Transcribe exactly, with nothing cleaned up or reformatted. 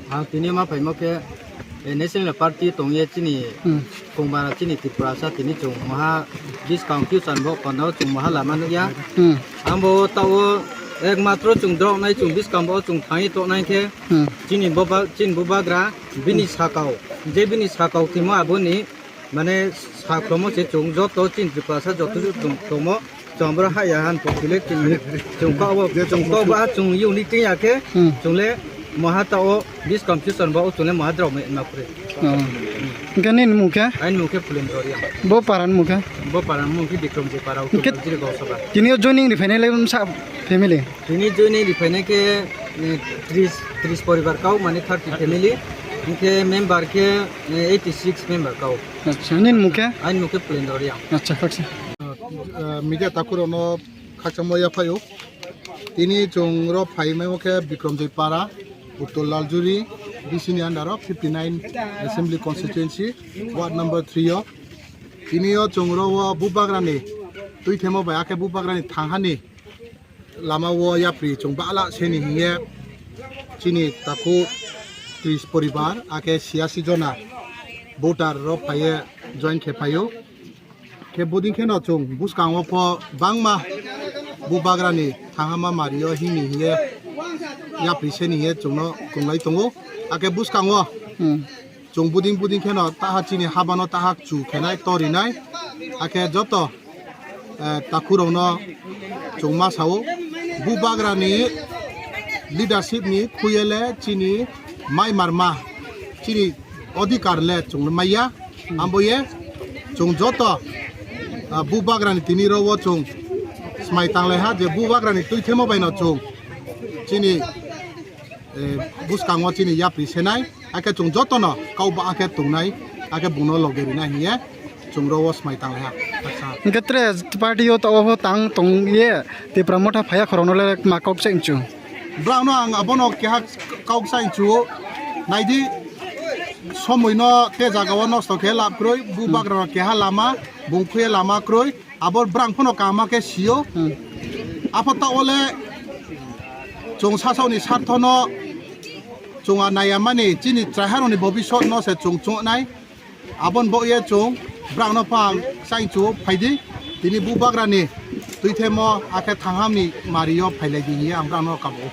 Ang tini ma phaimo khe, eh, National Party tongye chini Hmm. Kongmara chini Tripura sa tini chwng maha buskang future bo kono chwng maha lama nukya. Hmm. Ang bo tao ekmatro chwng drok nai chwng buskang bo chwng thangwi tok nai khe Hmm. chini boba, chini bubagra bini sakao, je bini sakao timo aboni mane sakromo se chwng joto chini Tripura sa joto chwng tomo. Chwng boro haya han pokile chwng, chwng kok bo, chwng kok bo ha chwng unit tei ya khe, Hmm. chwng le maha ta o buskang future bo o chwng le maha drok ma, ma kre. Oh. Hwnkhe nini mung khe? Aini mung khe Pulendra Reang. Bo para ni mung khe? Bo para ni mung khe Bikramjit para, Hwnkhe Uttor Jiri Gausaba. Tini o joining ri phainai le sa family? Tini joining ri phainai khe, eh, tris, tris poribar kau, mane thirty family. Hwnkhe member khe, eh, eighty six member kau. Acha, nini mung khe? Aini mung khe Pulendra Reang. Acha, khaksa. Ah, media takhurokno khakchangma yaphaio. Tini chwng ro phaimao khe Bikramjit Para, Uttor Laljuri, B C ni under o fifty nine Assembly Constituency, Ward number three o. Tini o chwng ro o Bubagrani twithemo bai akhe Bubagrani thanghani lama o yapri chwng bala seni hiye chini takhuk tris poribar akhe siyasi jona voter ro phaiye join khe phaio. Khe buding kheno chwng bwskango pho bangma Bubagrani thangama mario hini hiye yapri seni hiye chwngno chwnglai tongo. Akhe bwskango Hmm. chwng buding buding kheno taha chini habano taha chu khenai torinai. Akhe joto, eh, takhurokno chwng ma sao, Bubagrani leadership ni khuyele chini mai marma, chini odhikar le chwng maya. Ambo ye chwng joto, ah, Bubagrani tini ro o chwng smai tanglai ha je Bubagrani twithemo bai no chwng chini, eh, bwskango chini yapri senai, akhe chwng jotono kau ba akhe tongnai, akhe bungno loge rinai hiye chwng ro o smai tanglai ha. Acha. Hwnkhe tre party o to obo tang tong ye Tipra Motha phaiya khorokno le ma kok cheng chu. Bwrangno ang abono keha kok cheng chu, naidi somoi no te jaga o nosto khe lab kroi, Bubagra keha lama, bung khuye lama kroi, abo bwrang phano kaham khe sio. Hmm. Apho ta ole chwng sasao ni sartho no chwng a naiya mani chini chwrairok ni bobisot no se chwng chungnai. Abon bo ye chwng bwrang no phang cheng chu phaidi. Tini Bubagra ni twithemo akhe thangham ni mario phailai di hiye ang bwrang no kabo.